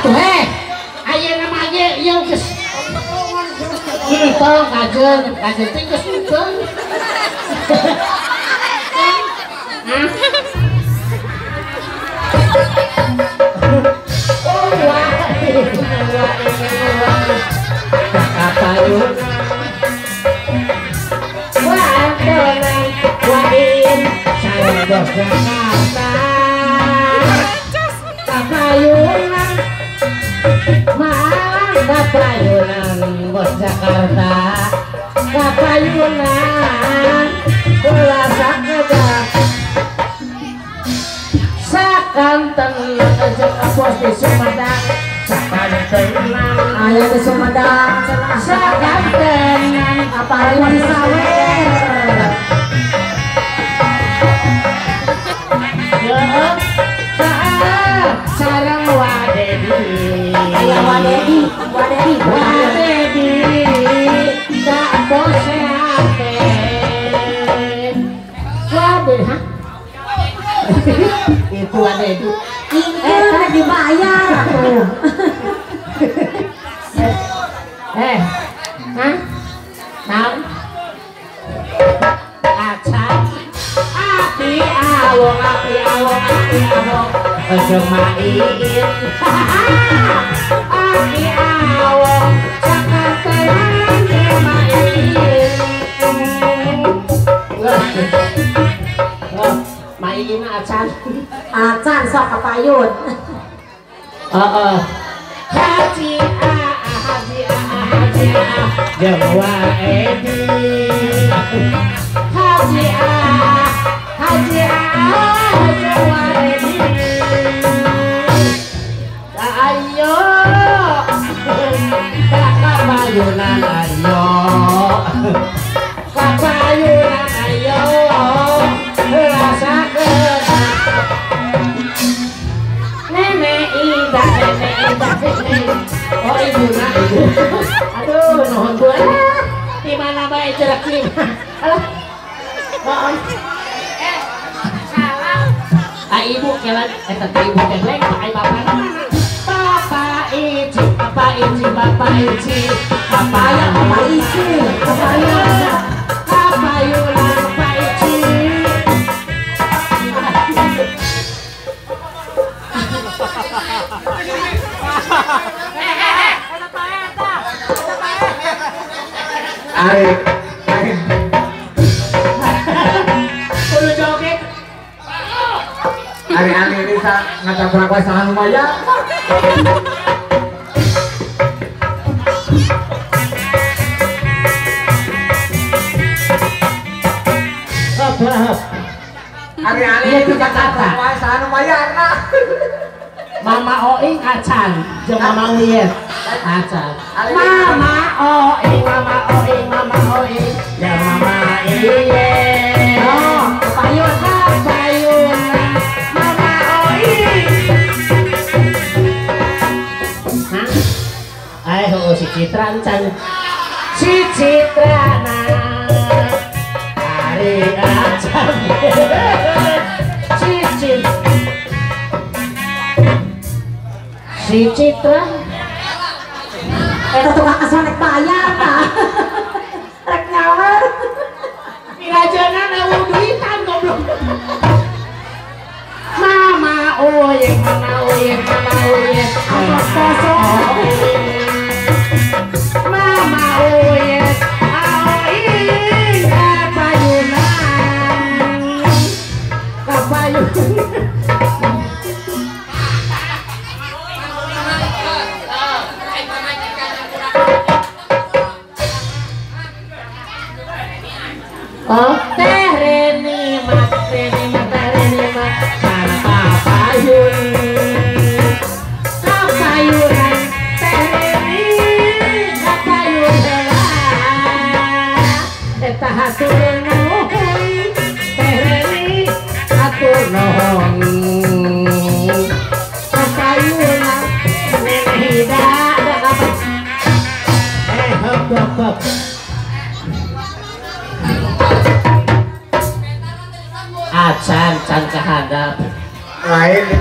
Atuh heh ayeuna mah ge ieu geus tong kajeun kajeun teh geus henteu. Hah? Oh wah. Kapayunan wantonan wain sareng bos Jakarta. Kapayunan malang kapayunan bos Jakarta. Kapayunan kula sakedah sakanten jeung bos di Sumedang. Sakantenan aya di Sumedang sakantenan apalagi di sawer. Sareng Wadedi aya Wadedi Wadedi Wadedi tak boseate Wadedi hah itu Wadedi eh dibayar atuh. Hah naon acan api awong api awong api awong aja main api awong sakantenan main main acan acan sok kapayun. Heeh haji a haji a haji a jeung waedi haji a haji a jeung waedi. Ayo kapayunan ayo kapayunan ayo rasakeun nenek ida nenek ida nenek oh ibu na ibu aduh nuhun bu di mana bae cerak alah oh salah ah ibu kelan eta teh ibu keleng ai bapana mana bapak ici bapak ici bapak ici Papaya bapak ici papaya kapayunan bapak ici. Arek kudu joget ari ali ini ngacaprak wae saha lumayan. Ari ali itu Jakarta wae saha lumayan. Mama Oing acan jeung Mama Uyet acan. Mama Oing Mama Oing Mama Oing jeung Mama Iyet. Oh, kapayun kapayun Mama Oing. Hah? Ai heuh si Citra encan. Si Citra na ari acan. Si Citra Si Citra eta tukang asuhan rek bayar tah rek nyawer pirajana eueuh duitan goblok. Mama Oyek Mama Oyek Mama Oyek apa Mama Oyek aoing kapayunan kapayunan. Oh teh Reni mak Reni mak teh Reni mak kapayun kapayunan teh Reni kapayun heula eta hatur nuhun teh Reni hatur nuhun kapayunan nenek hida da apa hop hop hop. Acan can kahadap lain.